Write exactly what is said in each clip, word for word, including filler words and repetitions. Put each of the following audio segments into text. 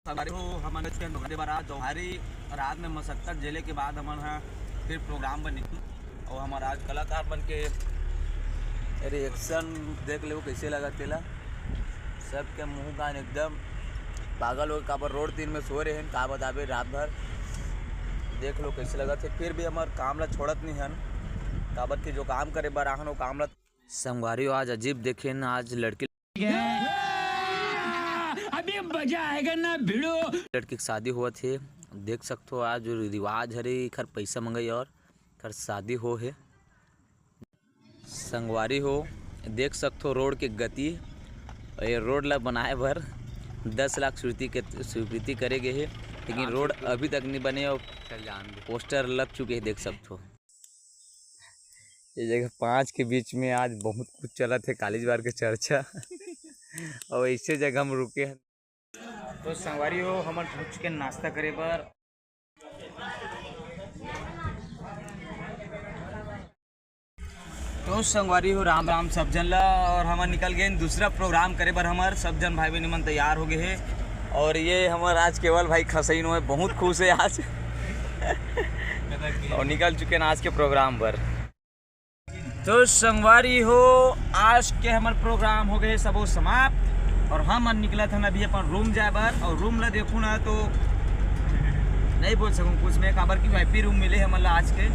संगवारी हो, हमन आज के नौकरी बर आज जौहारी रात में मशक्कत झेले के बाद हमन ह फिर प्रोग्राम बर निकलू। और हमर आज कलाकार मन के रिएक्शन देख लेव, कैसे लगत तेला। सबके मुंह कान एकदम पागल हो, काबर रोड तीन में सो रहे हैं, का बताबे रात भर। देख लो कैसे लगत है, फिर भी हमर काम ला छोड़त नहीं हन, काबर कि जो काम करे बर आहन, वो काम ला। संगवारी हो, आज अजीब देखे न, आज लड़की अभी मजा आएगा ना भिड़ो। लड़की के शादी होवत हे, देख सकथो आज जो रिवाज हरे, एखर पैसा मंगई और एखर शादी हो हे। संगवारी हो, देख सकथो रोड के गति, ये रोड ला बनाए बर दस लाख स्वीकृति के, स्वीकृति करे गए हे, लेकिन रोड अभी तक नहीं बने और चल जान दे। पोस्टर लग चुके हैं, देख सकथो। ये जगह पाँच के बीच में आज बहुत कुछ चलत हे, कालीज बार के चर्चा। और ऐसे जगह हम रुके हैं। तो संगवारी हो, हमन पहुंच के नाश्ता करे बर। तो संगवारी हो, राम राम सब झन ला। और हमन निकल गए दूसरा प्रोग्राम करे बर, हमर सब झन भाई बहन मन तैयार हो गए हे। और ये हमर आज केवल भाई खसई नो है, बहुत खुश है आज। और निकल चुके हैं आज के प्रोग्राम पर। तो संगवारी हो, आज के हमर प्रोग्राम हो गए सबो समाप्त और हमन निकलत हन अभी अपन रूम जाए बर। और रूम ला देखू ना तो नहीं बोल सकूँ कुछ मैं, काबर कि वीआईपी रूम मिले हमन ला आज के।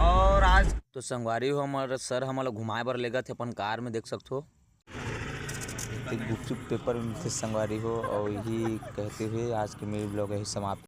और आज तो संगवारी हो, हमर सर हमन ला घुमाए बर लेगत हे अपन कार में, देख सकथो। एक गुपचुप पेपर में मिलथे संगवारी हो, और यही कहते हुए आज के मेरी ब्लॉग यही समाप्त।